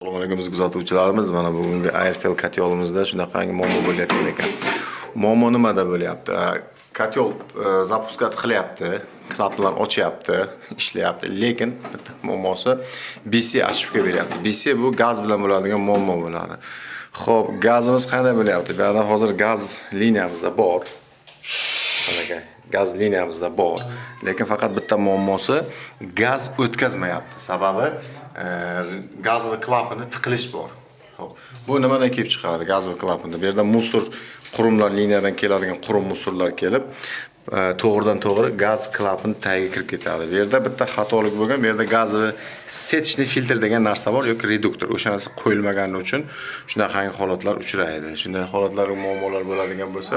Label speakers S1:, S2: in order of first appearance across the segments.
S1: Assalomu alaykum kuzatuvchilarimiz. Mana bugungi Airfel kotyolimizda shunaqangi muammo bo'layotgan ekan. Muammo nimada bo'lyapti? Kotyol запускать qilyapti, klaplar ochyapti, ishlayapti, lekin bitta muammosi BC ошибка beryapti. BC bu gaz bilan bo'ladigan muammo bo'ladi. Xo'p, gazimiz qanday bo'lyapti? Bu yerda hozir gaz liniyamizda bor. Anaqa gaz liniyamizda bor. Lekin faqat bitta muammosi gaz o'tkazmayapti. Sababi gazli klapani tiqilish bor. Xo'p, bu nimadan kelib chiqadi gazli klapanda? Bu yerda musor qurumlar liniyadan keladigan qurum musorlar kelib, to'g'ridan to'g'ri gaz klapani tagiga kirib ketadi. Bu yerda bitta xatolik bo'lgan, bu yerda gazli сеточный filtr degan narsa bor yoki reduktor. O'sha narsa qo'yilmagani uchun shunaqangi holatlar uchraydi. Shunday holatlar muammolar bo'ladigan bo'lsa,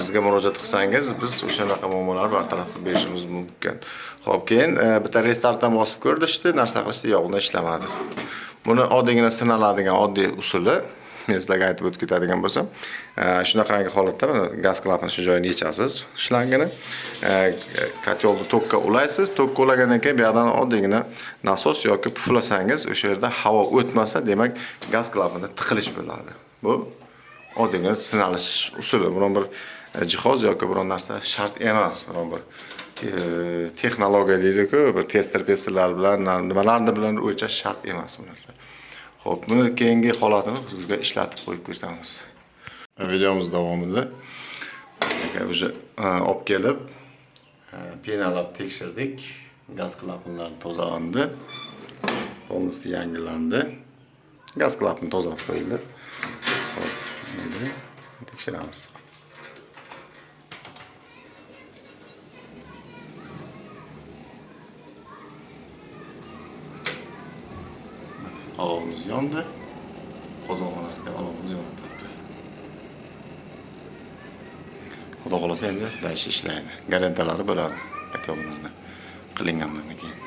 S1: bizga murojaat qilsangiz, biz o'shanaqa muammolarni bartaraf qilib berishimiz mumkin. Xo'p, keyin bitta restartdan bosib ko'rdishdi, narsa qilishdi, yo'q, unda ishlamadi. Buni oddiygina sinaladigan oddiy usuli men sizlarga aytib o'tib ketadigan bo'lsam, shunaqangi holatda mana gaz klapani shu joyini yechasiz, shlangini, kotyolni tokka ulaysiz, tokka ulagandan keyin bu yoqdan oddiygina nasos yoki puflasangiz, o'sha yerda havo o'tmasa, demak gaz klapanida tiqilish bo'ladi. Bu oddiygina sinalish usuli. Biron bir jihoz yoki biron narsa shart emas, biron bir texnologiya deydi-ku, bir tester pesterlar bilan nimalarni bilan o'lchash shart emas bu narsa. Xo'p, buni keyingi holatini sizga ishlatib qo'yib ko'rsatamiz. Videomiz davomida уже olib kelib penalab tekshirdik. Gaz klapanlari tozalandi. Полностью yangilandi. Gaz klapani tozalab qo'yildi. Xo'p, endi tekshiramiz. Olovimiz yondi. Qozonxonasida olovimiz yonib turibdi. Xudo xohlasa endi дальше ishlaydi. Garantiялari bo'ladi kotyolimizni qilingandan keyin.